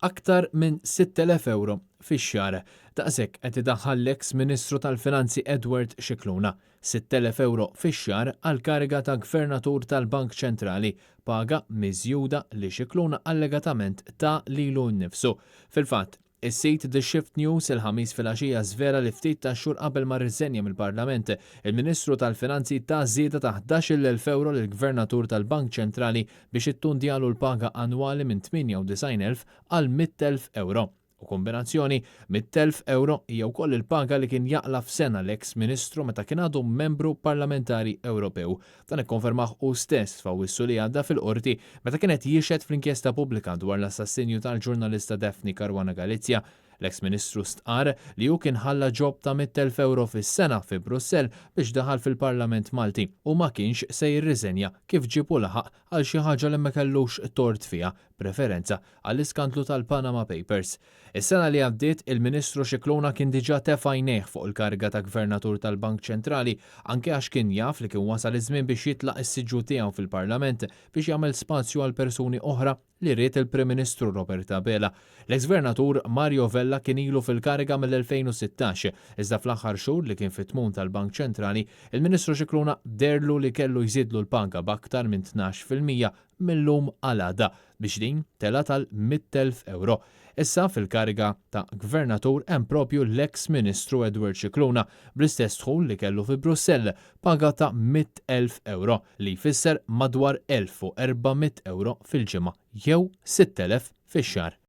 Aktar minn 6,000 ewro fix-xahar. Daqshekk qed idaħħal l-eks Ministru tal-Finanzi Edward Scicluna. 6,000 ewro fix-xahar għall-kariga ta' Gvernatur tal-Bank Ċentrali, paga miżjuda li Scicluna allegatament ta lilu nnifsu. Fil-fatt, Is-sit The Shift News il-Ħamis filgħaxija żvela li ftit tax-xhur qabel ma rriżenja mill-Parlament, il-Ministru tal-Finanzi ta żieda ta' 11,000 ewro lill-Gvernatur tal-Bank Ċentrali biex ittundjalu l-paga annwali minn 98,000 għal 100,000 ewro. U kombinazzjoni, 100,000 ewro hija wkoll il-paga li kien jaqla' f'sena l-eks Ministru meta kien għadu membru parlamentari Ewropew. Dan ikkonfermah hu stess f'Awwissu li għadda fil-Qorti meta kien qed jixhed fl-inkjesta pubblika dwar l-assassinju tal-ġurnalista Daphne Caruana Galizia. L-eks Ministru stqarr li hu kien ħalla job ta' 100,000 ewro fis-sena fi Brussell biex daħal fil-Parlament Malti u ma kienx se jirriżenja kif ġieb u laħaq għal xi ħaġa li ma kellux tort fiha, b'referenza għall-iskandlu tal-Panama Papers. Is-sena li għaddiet, il-Ministru Scicluna kien diġà tefa' għajnejh fuq il-kariga ta' Gvernatur tal-Bank Ċentrali, anke għax kien jaf li kien wasal iż-żmien biex jitlaq is-siġġu tiegħu fil-Parlament biex jagħmel spazju għal persuni oħra li ried il-Prim Ministru Robert Abela. L-eks Gvernatur Mario Vella kien ilu fil-kariga mill-2016, iżda fl-aħħar xhur li kien fit-tmun tal-Bank Ċentrali, il-Ministru Scicluna dehrlu li kellu jżidlu l-paga b'aktar minn 12% mil-lum għal għada biex din telgħet għal 100,000 ewro. Issa fil-kariga ta' Gvernatur hemm propju l-eks Ministru Edward Scicluna bl-istess dħul li kellu fi Brussell, paga ta' 100,000 ewro, li jfisser madwar 1,400 ewro fil-ġimgħa jew 6,000 fix-xahar.